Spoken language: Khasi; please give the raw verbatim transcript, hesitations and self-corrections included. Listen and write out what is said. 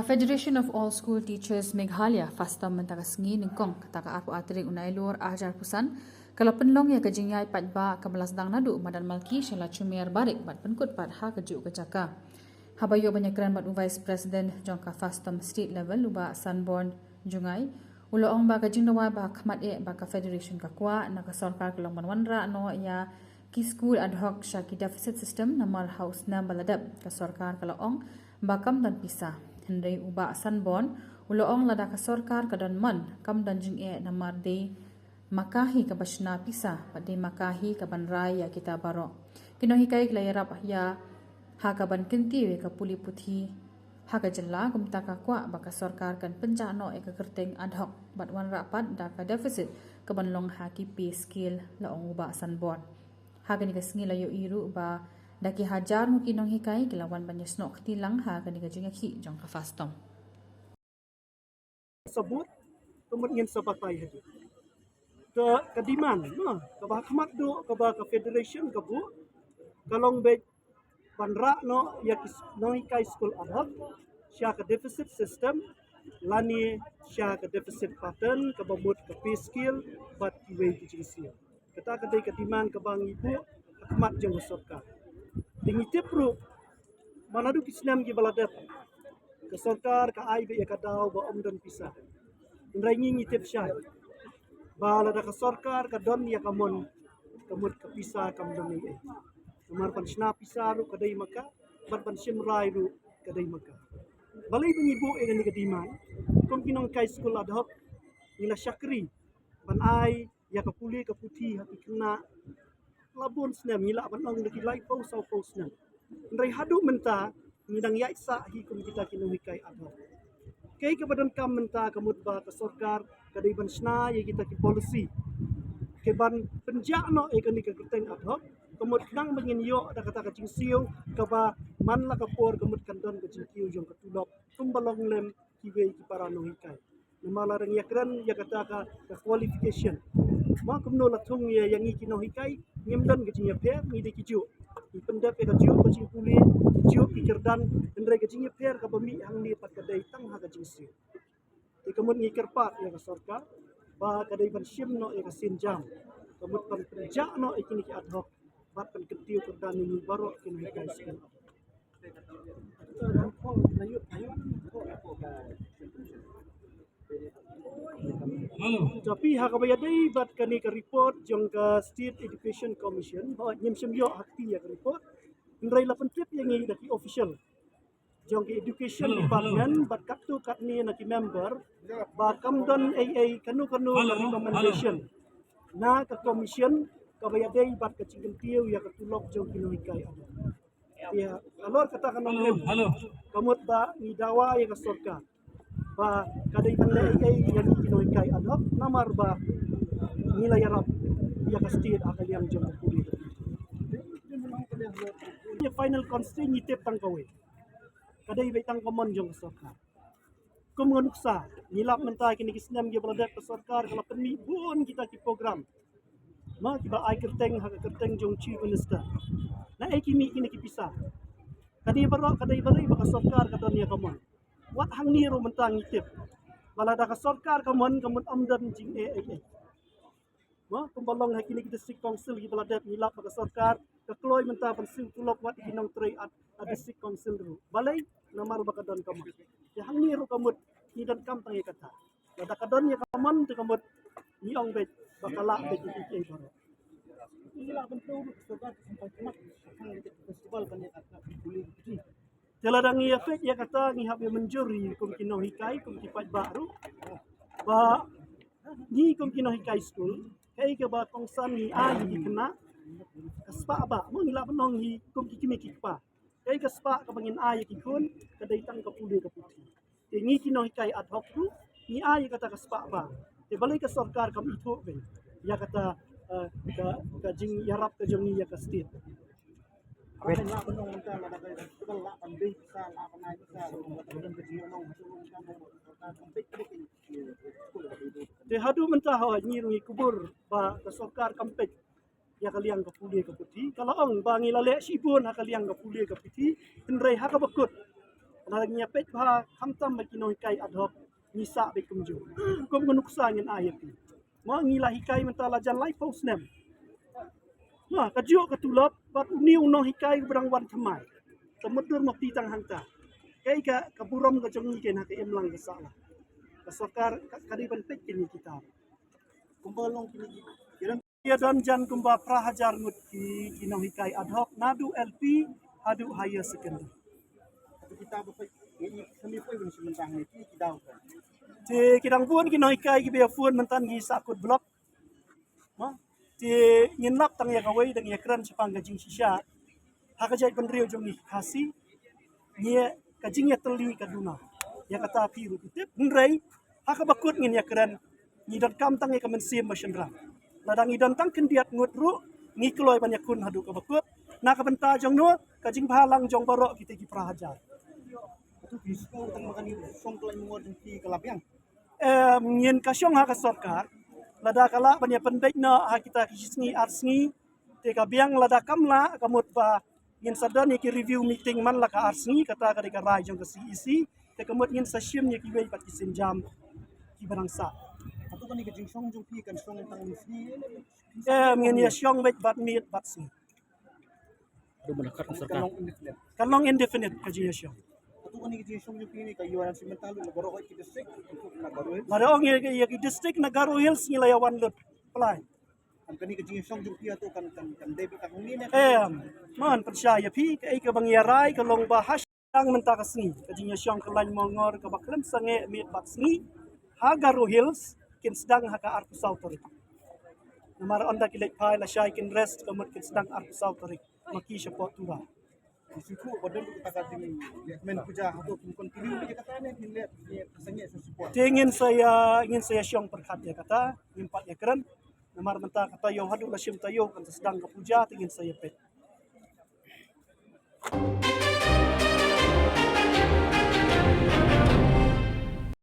Federation of All School Teachers Meghalaya, FASTOM, mynta ka sngi nyngkong, kata ka arphew ar tarik u Nailur arhajar arphew san, ka la pynlong ïa ka jingïaid paidbah kaba la sdang naduh madan Malki sha Lachumiere Barik bad pynkut pat ha kajuh ka jaka. Haba ïoh ban ïakren bad u Vice President jong ka FASTOM State Level, u Bah Sanborn Jngai, u la ong ba ka jingdawa ba khmat eh ba ka Federation ka kwah na ka sorkar ka long ban wanrah noh ïa ki skul ad hoc sha ki deficit system, namar ha u snem ba la dep ka sorkar ka la ong ba kam don pisa. Hynrei u Bah Sanborn u la ong lada ka sorkar ka don mon, kam don jingeh namar dei ma ka hi kaba shna pisa bad dei ma ka hi kaban rai ïa kita baroh. Ki nonghikai ki la ïarap ïa ha kaban kyntiew ïa ka pule puthi ha ka jylla, kumta ka kwah ba ka sorkar kan pynjah noh ïa ka kyrteng ad hoc bad wanrah pat da ka deficit kaban long ha ki pay scale, la ong u Bah Sanborn. Ha kane ka sngi la ïohi ruh ba da ki hajar ngut ki nonghikai ki la wan ban ïasnoh kti lang ha kane ka jingïakhih jong ka FASTOM. Sabut, ka mut ngin sa batai hadien. Ka, ka demand, no, kaba ha khmat duh, kaba ka federation ka buh, ka long beit ban rah noh ïa ki s-, nonghikai skul ad hoc sha ka deficit system lane sha ka deficit pattern, kaba mut ka pay scale bad kiwei ki jingsiew. Kata ka dei ka demand kaba ngi buh ha khmat jong ka sorkar. Te ngi tip ruh ba naduh ki snem kiba la dep, ka sorkar ka ai beit ïa ka daw ba ym don pisa. Hynrei ngi, ngi tip shai ba lada ka sorkar ka don ïa ka mon, ka mut ka pisa kam don ei ei. Namar ban shna pisa ruh ka dei ma ka, bad ban shim rai ruh ka dei ma ka. Balei ba ngi buh ïa kane ka demand? Kum ki nonghikai skul ad hoc, ngi la shakri ban ai ïa ka pule ka puthi ha ki khynnah la bun snem, ngi lah ban ong da ki laiphew sawphew snem. Hynrei haduh mynta ngi dang ïaid sah hi kum kita ki nonghikai ad hoc. Kaei kaba donkam mynta ka mut ba ka sorkar ka dei ban shna ïa kita ki policy kaban pynjah noh ïa kane ka kyrteng ad hoc, ka mut khnang ba ngin ïoh da kata ka jingsiew kaba man la ka por ka mut kan don ka jingkiew jong ka tulop kumba long lem kiwei ki para nonghikai. Namar la dang ïakren ïa kata ka, ka qualification. Ma kumno la thung ïa, ïa ngi ki nonghikai, ngim don ka jingïapher, ngi dei kijuh. Ngi pyndep ïa kajuh ka jingpule, kijuh ki kyrdan, hynrei ka jingïapher kaba mih hangne pat ka dei tang ha ka jingsiew. Te ka mut ngi kyrpad ïa ka sorkar ba ka dei ban shim noh ïa ka sienjam, ka mut ban pynjah noh ïa kine ki ad hoc bad ban kyntiew kyrdan ïa ngi baroh ki nonghikai skul. Hello. Tapi ha kaba ïadei bad kane ka report jong ka State Education Commission, ba ngim shym ïoh ha kti ïa ka report. Hynrei la pyntip ïa ngi da ki official jong ka Education Department bad katto katne na ki member ba kam don ei ei kano kano ka recommendation na ka commission kaba ïadei bad ka jingkyntiew ïa ka tulop jong ki nonghikai ad hoc. Ïa, halor kata ka nongrim, ka mut ba ngi dawa ïa ka sorkar ba ka dei ban leh ei ei ïa ngi ki nonghikai ad hoc namar ba ngi la ïarap ïa ka state ha ka liang jong ka pule. Ïa final constraint ngi tip tang kawei, ka dei beit tang ka mon jong ka sorkar. Kum nga nuksa, ngi lap mynta kine ki snem kiba la dep ka sorkar ka la pynmih bun kita ki program, ma, kiba ai kyrteng ha ka kyrteng jong Chief Minister. Na ei ki mih kine ki pisa? Kane baroh ka dei balei ba ka sorkar ka don ïa ka mon. Wat hangne ruh mynta ngi tip ba lada ka sorkar ka mon ka mut ym don jingeh ei ei. Ma, kumba long ha kine ki district council kiba la dep, ngi lap ba ka sorkar ka kloi mynta ban siew tulop wat ki nongtrei at, at district council ruh. Balei? Namar ba ka don ka mon. Te hangne ruh ka mut ngi donkam tang ïa kata. Lada ka don ïa ka mon te ka mut ngi ong beit ba ka lah beit ïa kiei kiei baroh. Ngi lah ban pynlong ruh ka sorkar ka sngewthuh khmat ka khang ïa ka festival ban ïa ka pule. Te lada ngi ïa peit ïa kata ngi hap ïa mynjur ïa kum ki nonghikai, kum ki paidbah ruh ba ngi kum ki nonghikai skul, kaei kaba kongsan ngi ai ïa ki khynnah ka spah bah, mo, ngi lah ban ong hi kum ki kmie ki kpa. Kaei ka spah kaba ngin ai ïa ki khun ka dei tang ka pule ka puthi. Te ngi ki nonghikai ad hoc ruh ngi ai ïa kata ka spah bah. Te balei ka sorkar kam ithuh beit ïa kata, eh, ka, ka jingïarap ka jong ngi ïa ka state. Te haduh mynta ha ngi ruh ngi kubur ba ka sorkar kam peit ïa ka liang ka pule ka puthi. Ka la ong ba ngi la leh shibun ha ka liang ka pule ka puthi, hynrei ha kaba kut Lada ngi ïa peit bha khamtam ba ki nonghikai ad hoc ngi sah beit kumjuh. Kum ka nuksa ngin ai ïa phi. Mo ngi la hikai mynta la jan laiphew snem. Mo ka juh ka tulop bad uni u nonghikai u ba dang wan thymmai. Ka mutdur ma phi tang hangta. Kaei ka ka burom ka jong ngi kein ha ka imlang ka sahlang. Ka sorkar ka ka dei ban peit kine kita. Kumba long kine ki Ïa don jan kumba phra hajar ngut ki ki nonghikai ad hoc naduh L P haduh higher secondary. Atu kita ba peit ngi sami poi ban simi tang ngi ki ki daw ka. Te ki dang bun ki nonghikai kiba ïa phone mynta ngi sah kut block. Ma te ngin lap tang ïa kawei dang ïa kren shaphang ka jingshisha. Ha ka jaitbynriew jong ngi Khasi ngi ka jingïatylli ka duna. Ïa kata phi ruh phi tip hynrei ha kaba kut ngin ïa kren ngi donkam tang ïa ka mynsiem ba shynrang. Lada ngi don tang khyndiat ngut ruh ngi kloi ban ïakhun haduh kaba kut. Na ka bynta jong no ka jingbhalang jong baroh kita ki phra hajar. Atu phi sngewthuh tang ba kane ka shong ka lain mongor jong phi ka la biang. Em, ngin ka shong ha ka sorkar. Lada ka lah ban ïa pynbeit noh ha kita ki shi sngi ar sngi. Te ka biang lada kam lah ka mut ba ngin sa don ïa ki review meeting man la ka ar sngi kata ka dei ka rai jong ka C E C. Te ka mut ngin sa shim ïa kiwei pat ki sienjam kiba dang sah. Atu kane ka jingshong jong phi kan shong tang sngi. Em, ngin ïa shong beit bad miet bad sngi. Adu melakat ka Kan sorkar. Long indefinite. Kan long indefinite ka jingïashong. Atu kane ka jingïashong jong phi ni ka ïoh na simental na Garo Hills ki district na Garo Hills. Lada ong ïa ïa ki district na Garo Hills ngi la ïa wan lut. Pynlait. Kan kane ka jingïashong jong phi atu kan kan kan dei bad ka huni ne. Em, man pynshai ïa phi kaei kaba ngi ïa rai ka long ba hash tang mynta ka sngi ka jingïashong ka lain mongor kaba khlem sangeh miet bad sngi ha Garo Hills kin sdang ha ka arphew saw tarik. Namar ynda ki leit phai lashai kin rest ka mut kin sdang arphew saw tarik. Ma ki shapoh Tura. Ki shu ba don kita ka jingmen puja hato kin continue ïa kata ne kin leh ïa ka sangeh sa support. Te ngin sa ïa ngin sa ïa shong pyrkhat ïa kata ngin pat ïa kren. Namar mynta kata ïoh haduh la shim taïew kan sa sdang ka puja te ngin sa ïa peit.